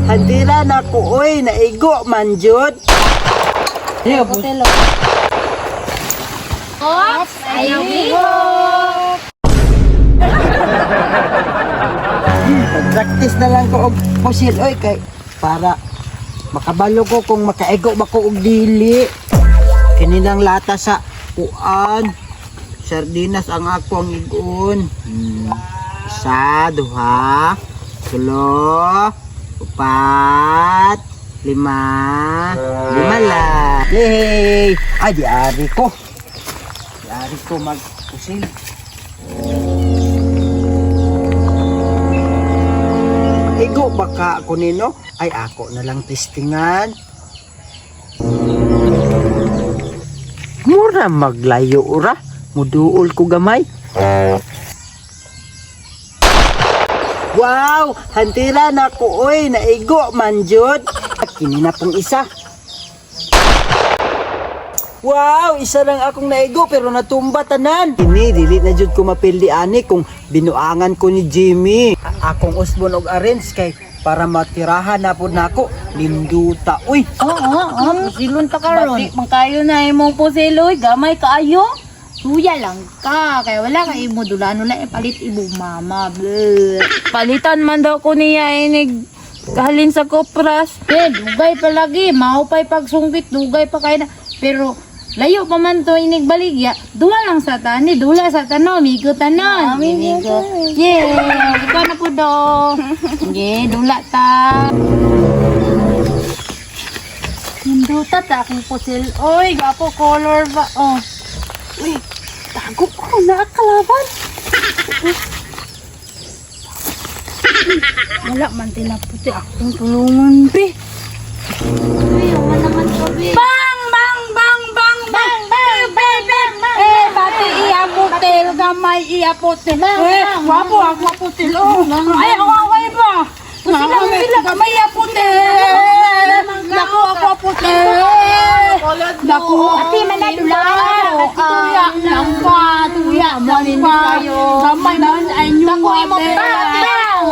Handira na ko oy, naigo man jud. Ops, ayaw lihok. Practice na lang ko og pusil oy kay para makabalo ko kung makaigo ba ko og dili. Kini lang lata sa kuan. Sardinas ang ako ang igon. Isa, duha, tulo, upat, lima, lima lang. Yay! Ay, di ari ko. Di ari ko magpusil. Igo baka ako nino? Ay, ako na lang testingan. Mura maglayo ora. Muduol ko gamay. Wow! Hantira na ko oy, naigo man jud. Kini na pong isa. Wow, isa lang akong naigo pero natumba tanan. Kini dili na jud ko mapildi ani kung binuangan ko ni Jimmy. Akong usbon og arrange kay para matirahan na pud nako linduta. Uy, Oo, pusilon ta karon. Bati man kayo na imong pusiloy, gamay kaayo. Suya lang ka, kaya wala ka imo dulano lang ipalit imo mama. Bleh. Palitan man daw ko niya inig halin sa kopras. Eh, dugay pa lagi, mao pa'y pagsungkit, dugay pa kayo na. Pero layo pa man to inig baligya, duwa lang sa tani, dula sa tano, migo tanon. Migo. Yeah, ikaw na po do. Yeah, dula ta. Hinduta ta akong pusil. Oy, gapo color ba? Oh. Uy, tago ko na kalaban. Wala man tinaputi akong tulungan, be. Bang bang bang bang bang bang bang bang bang. Eh, bati iya putil, gamay iya putil. Eh, wapo ako putil. Oh, ay ako ako ba? Sila sila gamay iya putil. Dako ako putil. Dako. Ati man na dula. Tuya lang pa, tuya man pa. Gamay man ay nyo. Dako imo bang bang.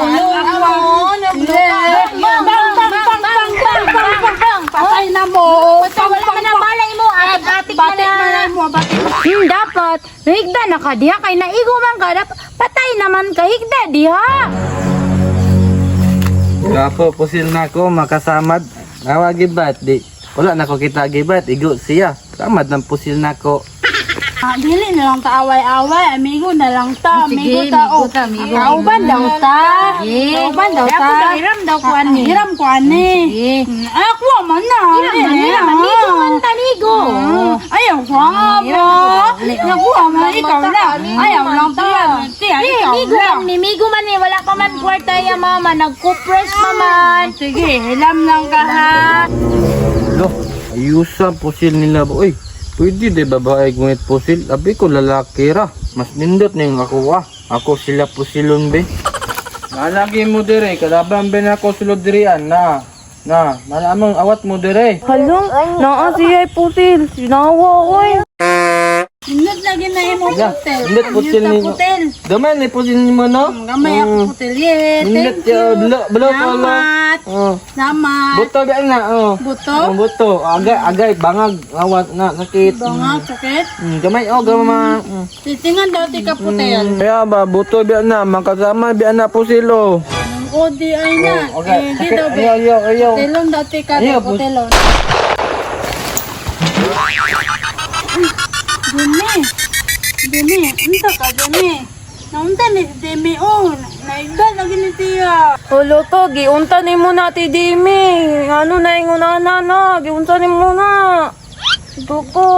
Bang bang bang bang bang bang bang bang. Patay na mo. Wala man na balay mo, atik-atik man Batik na. man na mo, batik. Dapat nahigda na ka diha kay naigo man ka dapat patay naman ka higda diha. Gapo, pusil na ako, makasamad. Nawa gibat, di. Wala na ko kita gibat, igo siya. Samad ng pusil na ko. Ah, dili na lang ta away-away, amigo na lang ta, Sige, amigo ta. amigo Oh, ta, amigo. Kauban daw ta. Sige. Kauban daw Kaya ta. po daw, hiram daw ko ani. Hiram ko ani. Sige. Ay, ako man na. Hiram man, hiram man, migo man tanigo. Ayaw ko mo. Nakuha man ikaw lang. Ayaw lang tiya. Tiya, Eh, ikaw migo lang. man ni, migo man ni, wala pa man kwarta ya mama, nagkupres pa man. Sige, hilam lang ka ha. Lo, ayusa pusil nila ba? Uy, pwede di babae gumit pusil? Abi ko lalaki ra. Mas nindot na yung ako ah. Ako sila pusilon be. Nalagi mo dire, kalaban be na ako sulod dirian na. Na, malamang awat mo dire. Halong, naa siya putil. Sinawa oy. Indot lagi na imo Ya, putil. indot putil Indot nimo. putil. Gamay ni pusil nimo no? Gamay ako putil. Yeah, Nindot thank you. ya, blo blo ko lo. Salamat. Oh. Salamat. Buto ba na oh. Buto? Oh, buto. Agay agay bangag awat na sakit. Bangag, sakit. Gamay oh gamay. Titingan daw ti kaputel. Kaya ba buto biya na makasama biya na pusilo. O di ay na. Oh, okay. Eh, di daw be. Ayaw, ayaw, ayaw. Putelon daw ti ka Ayaw, putelon. Demi. Demi, unta ka Demi. Naunta ni si Demi oh, naigda lagi ni siya. Hulo to, giunta ni mo na ti Dimi. Ano na yung una na, giunta ni mo na. Ito ko.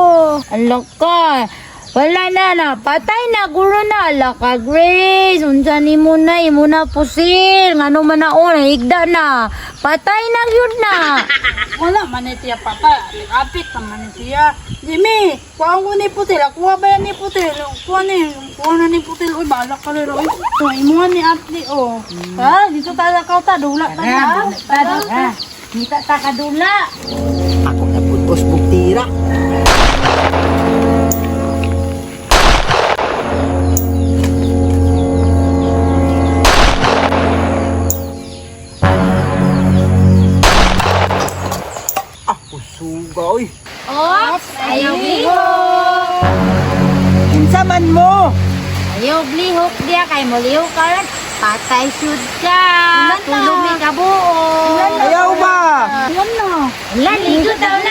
Ala ka. Wala na na, patay na guro na ala ka Grace. Unsa ni mo na imo na pusil, ngano man na oh, nahigda na. Patay na gyud na. Wala man ni siya patay, apik man ni siya. Demi, kuha ko ni putel, kuha ba yan ni putel? Kuha ni, kuha na ni putel. Uy, balak ka rin. Uy, oh, imuha ni ate oh. Ha, dito tayo ka ta, dula ta na. Tara, Kita ta kadula. Ako na pud usbong tira. ba oy? Ops, ayaw lihok. Kinsa man mo? Ayaw lihok diya kay mo lihok karon. Patay sud ka. Tulumi ka buo. Ayaw ba? Wala, ligo daw.